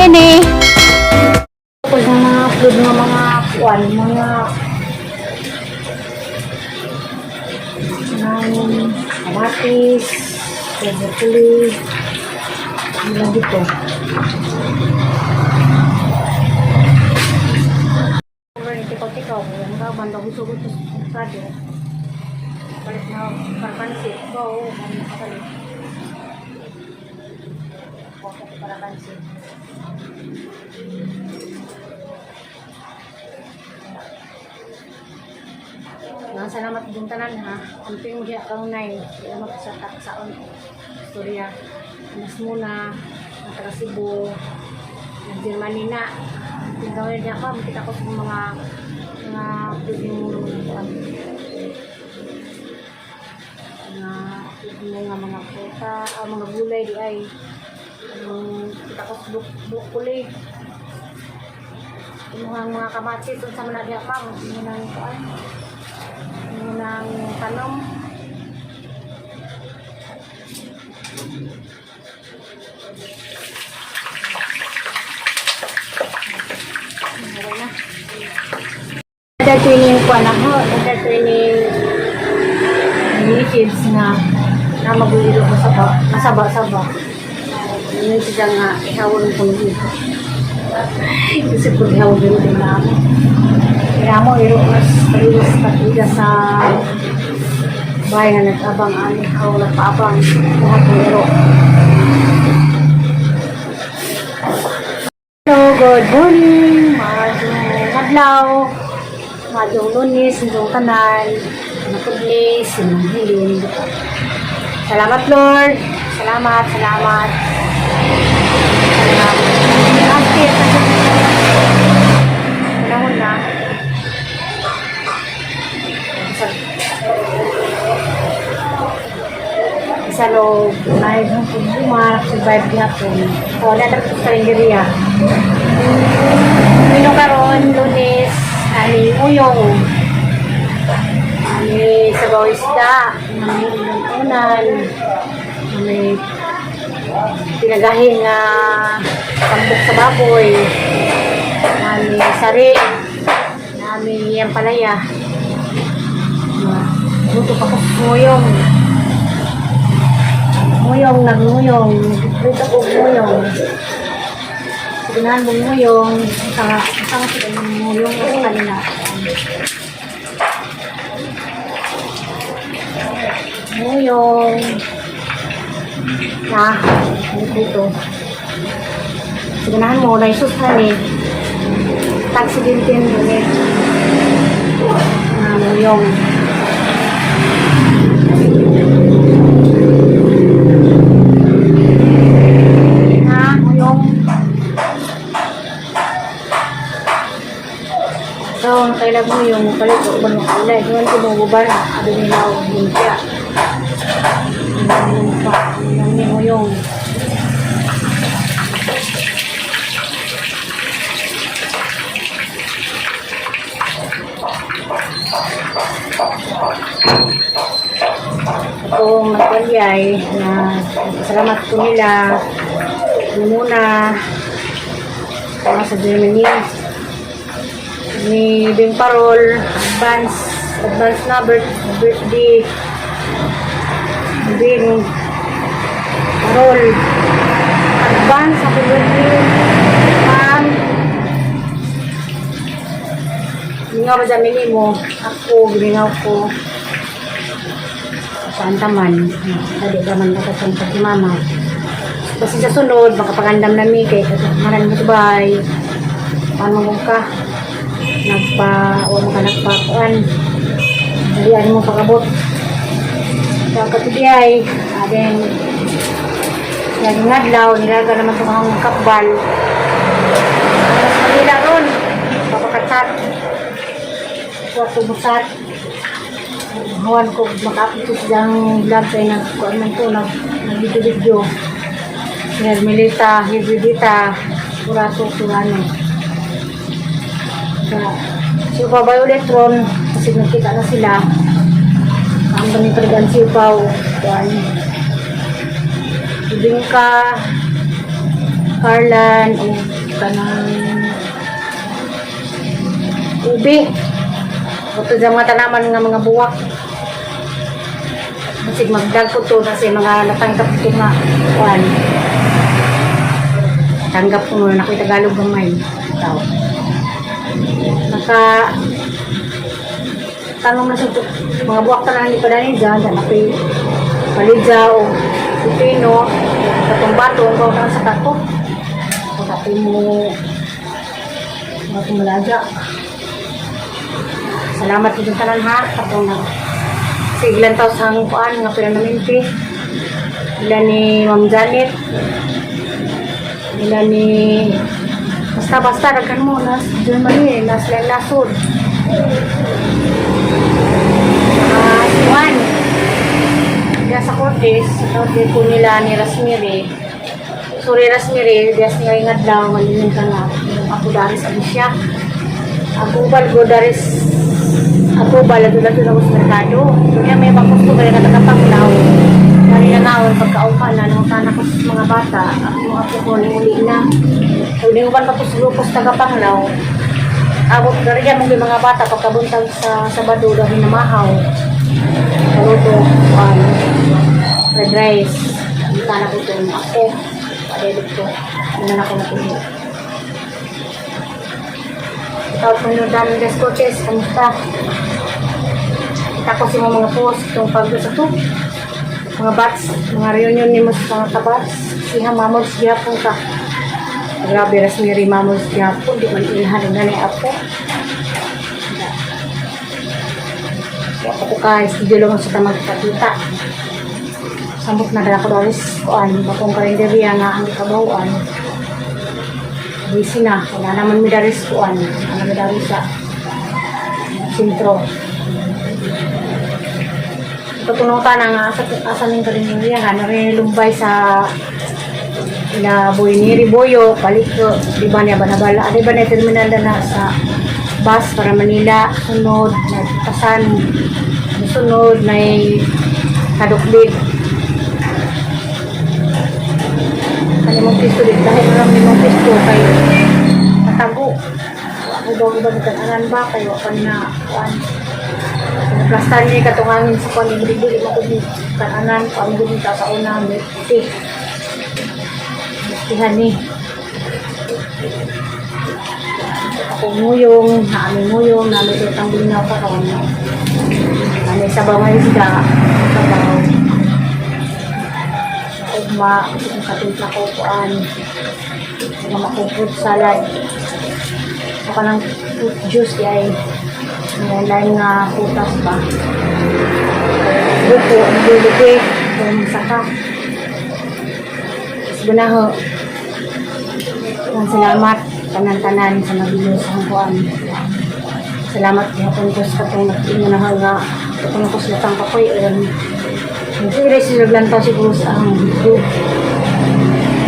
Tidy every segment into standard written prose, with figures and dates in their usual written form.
journey. Pag mga upload ng mga kuan, mga ng kamatis, broccoli, ano lang dito. Tikaw-tikaw, ang kaban, gusto sa sado. Palit na para pansit. Oo, ano kapalit. Para pansit. Mga salamat din tanan ha. Amping diya kang nine. Salamat sa taksaon. Istorya. Anas muna. Ang taga Cebu. Ang Germany na. Amping gawin niya pa. Makita ko sa mga mga pwede mo mga pwede mo nga mga puta, ah, mga gulay di ay. Kita ko sa broccoli. Imuhang mga kamatis, unsa man na diha pa, mo nang kuan. Mo nang tanom. Okay na. Nagka-training ko anak ko, nagka-training relatives nga na magulo ko sa ba, masaba-saba. Yun siya nga, ihawon ko dito. Kasi pag ihawon din na ako. Kaya mo, iro mas taliwas katida sa bahay nga nag-abang ani, ako nagpaabang lahat ng iro. Hello, good morning! Maadong adlaw, maadong Lunes, indong tanan, napudlis, indong hilin. Salamat, Lord! Salamat, salamat. Salamat. Panahon na. Isa loob, ay, ang problema, survive gyapon. O, natrapos sa ringgeriya. Mino karon Lunes, ani uyong. Ani sabaw isda, ani unan, ani pinagahin nga tambok sa baboy, ani sari, nami ampalaya. Luto pa ko nguyong. Nguyong, nagnuyong. Luto ko nguyong. Ganahan mo nguyong. Ang saka sila ng nguyong sa kanila. Nguyong. Na, ano dito. Ganahan mo, naisus na ni. Tag 17 ulit. Na nguyong. Na, nguyong. So, ang kailan mo yung palit ko uban mo kulay. Ngayon ko mo gubar, abi nila og lumpia. Yung pa, yung yung yung. Itong nagwalyay na salamat ko nila muna para sa Germany ni Bing Parol, advance advance na birthday Bing Parol, advance happy birthday, ma'am. Mingaw ba dyan mo ako, gimingaw ko saan taman dali ka man nakasang sa mama kasi sa sunod makapagandam na mi kay maran mo bay paano mo ka nagpa o mo ka nagpakuan dalian mo pagabot sa katubiyay aden yan ngadlaw nilaga naman sa mga kapbal mas Manila ron papakatat wato busat. Hawan ko maka-upload siyang vlog kay nag kuan man ko nag nag video Nermelita, Hibridita, Purato, Surano. Sa Siupaw Violet ron, kasi nagkita na sila. Ang dami paligan siupaw. Kuan. Bibingka, Carlan, o Kanang ubi. Ito sa mga tanaman nga mga buwak. Masig magdagko to kasi mga natangkap ko nga kuan. Tanggap ko muna ako Tagalog gamay. Tao. Naka tanong na sa mga buwak tanan ni padani dyan, dyan ako'y palidya o pipino, katong batong, kung ka sa kato. Kung ako'y mo mga tumulaga. Salamat po tanan ha, katong na siglan taw sa kuan nga permanente. Ila ni Ma'am Janet, ila ni basta basta daghan mo nas Germany, nas Lasod. Ah, Juan. Diya sa Cortes, sa Cortes po nila ni Rasmiri. Sorry Rasmiri, diya sa nga adlaw, malingin ka na. Ako dari sa Bisya. Ako go dari ako ba lado lado na ko sa merkado. Kaya may mga customer nga tagapanglaw. Dari na naon pagkaupa na nang kana ko sa mga bata, ako ako ko ni uli na. So di ko pa ko sa grupo sa tagapanglaw. Abot dari yan mong mga bata pagkabuntag sa Sabado dahil namahaw. Paluto, fried rice. Ang kana ko ito ako. Padedok ko. Hindi na ako natuloy. Tawag ko nyo dami des coaches. Kamusta? Kita ko sa mga post itong pag sa to. Mga bats, mga reunion ni mo sa mga kabats. Siya mamos gyapon ka. Grabe ras miri mamos gyapon di man ilhan ang ganay apo. Ako ko ka studio lang sa tamag pakita. Samot na dala ko doris kuan bakong karinderya nga ang kabawan. Busy na. Wala naman mi daris kuan. Ano mi daris sa sentro. Tutunong ta na nga asa asa ning karinderya nga nari lumbay sa ila boy ni Riboyo paliko di ba niya banabala di ba na terminal na sa bus para Manila, sunod na pasan, sunod na kadukbid kani mong pisto di dahil lang ni mong pisto kay natago ako daw iba nagkananan ba kayo kan na kuan plastar niya katungangin sa kuan ni dili mo ko kananan kuan gud ta sa una may tea. Tihan ni. Ako nguyong, naami nguyong, naami tutang binaw pa karon. Naami sabaw nga isda, sabaw. Ugma, sa timpla ko kuan. Mga mako fruit salad. So kanang fruit juice di ay may lain nga putas ba. Buko, ang buko, kung saka. Gunaho. Ang salamat tanan-tanan sa nabilin sa kuan. Salamat gihapon ko sa katong nagtingon na nga katong ako sa latang kapoy. Sige sila naglantaw siguro sa ang video.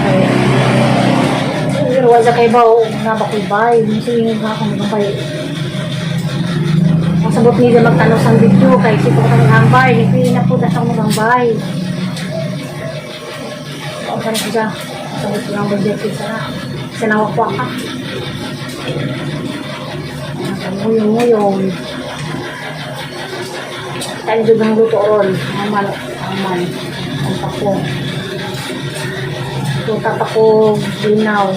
Ay, siguro wala sa kay bao na ba koy bay. Sige nga ako magpay. Ang sabot niya magtanaw sa video kay si ko kang hambay, ni na po dasang magambay. Ang sana siya. Sabot ko lang budget sa sa nawakwa ka. Nguyong-nguyong. Tayo juga ang luto ron. Aman, aman. Ang pako. Tuta pa ko binaw.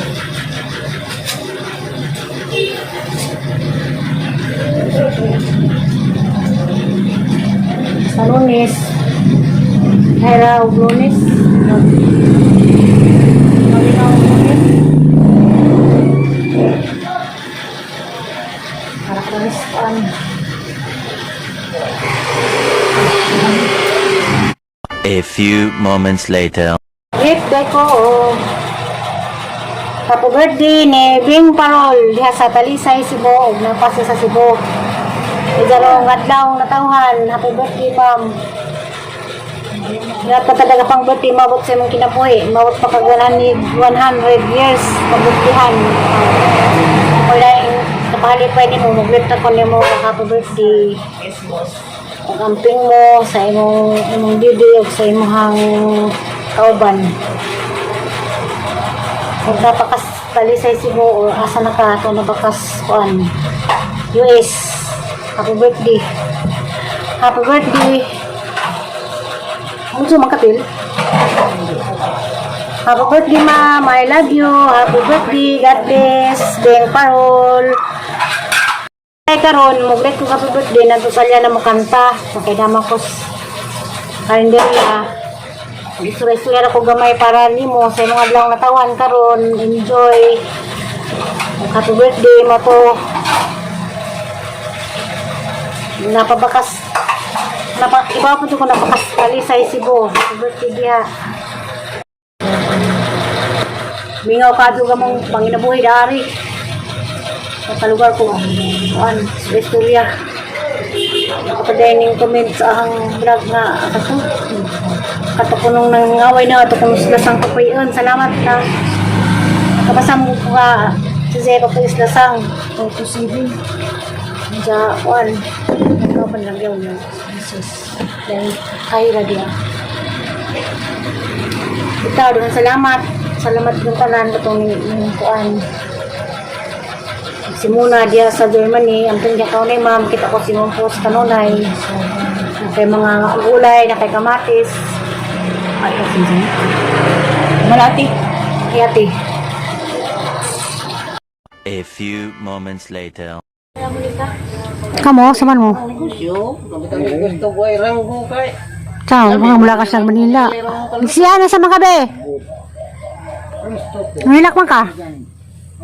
Sa Lunes, Hera og Lunes. Malinaw og Lunes. Para ko Lunes kuan. A few moments later. Gift ko oh. Happy birthday ni Bing Parol diha sa Talisay, Cebu ug napasa sa Cebu. Ijarong adlaw natawhan. Happy birthday, ma'am. Dapat pa talaga pang birthday mabot sa imong kinabuhi. Mabot pa kag 100 years pagburtihan. Wala yung kapahali pwede mo mag-gift ako nimo happy birthday. Ug amping mo sa imong imong didi ug sa imong kauban. Ug napakas Talisay, Cebu or asa na ka ato nabakas kuan US. Happy birthday. Happy birthday. Ano sa makapil? Happy birthday, Ma'am. I love you. Happy birthday. God bless. Beng Parol. Ay karon, mo greet ko happy birthday nato sa na mo kanta. Makidama ko karinderya. Isura-isura ko gamay para nimo sa imong adlaw nga tawan karon. Enjoy. Happy birthday mo to. Napabakas napa iba po ko napakas Talisay, Cebu. Happy birthday diha. Mingaw ka ka mong panginabuhi dari. Sa lugar ko, kuan, sa istorya. Nakapadayon yung comment sa ahang vlog nga kato. Katukunong nang ngaway na ato kung lasang kapuyon. Salamat na. Nakabasa mo ko ka si Zé Papuy lasang. 2 to 7. Diya, kuan. Nagkapan lang yun. Jesus. Dahil kayo na diya. Ikaw, doon salamat. Salamat yung tanan katong yung kuan. Simuna diya sa Germany, ang tunya kaunay, ma'am, kita ko si mong post kanunay. Na kay mga gulay, na kay kamatis. Ay, kasi Malati. Yati. A few moments later. Kamo, saman mo. Negosyo. Gusto ko ay ranggo kay. Ciao, mga mula ka sa Manila. Siya na sa mga be. Manila man ka.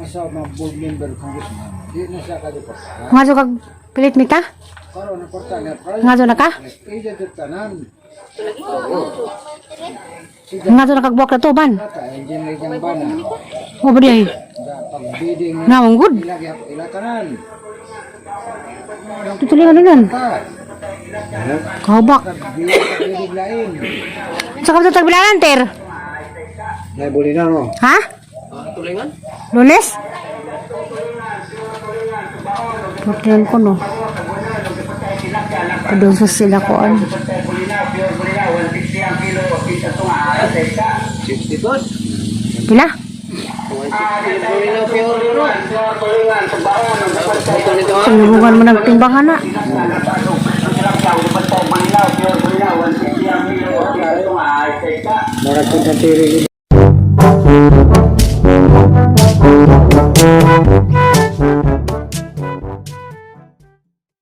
Asa mga board member congressman, di na siya kalipot. Nga kag pilit mita? Karon na kwarta niya, Nga na ka? Iya jud tanan. Nga na kagbuwak na to ban. Kata engine lagi ang bana. O ba di ay? Da pagbidding na Naong good. ila gyapon ila tanan. Tutuloy ano nun? Ta. Kahubak. Bidding lain. Sa ka tagbilangan, ter? Nay bulina no. Ha? Tulingan? Lunes? Portinan ko no. Padung sa sila ko an. 62. Pila? 160 bulinaw pure no. Sinubukan mo ng timbangan na. Murag kung tiri.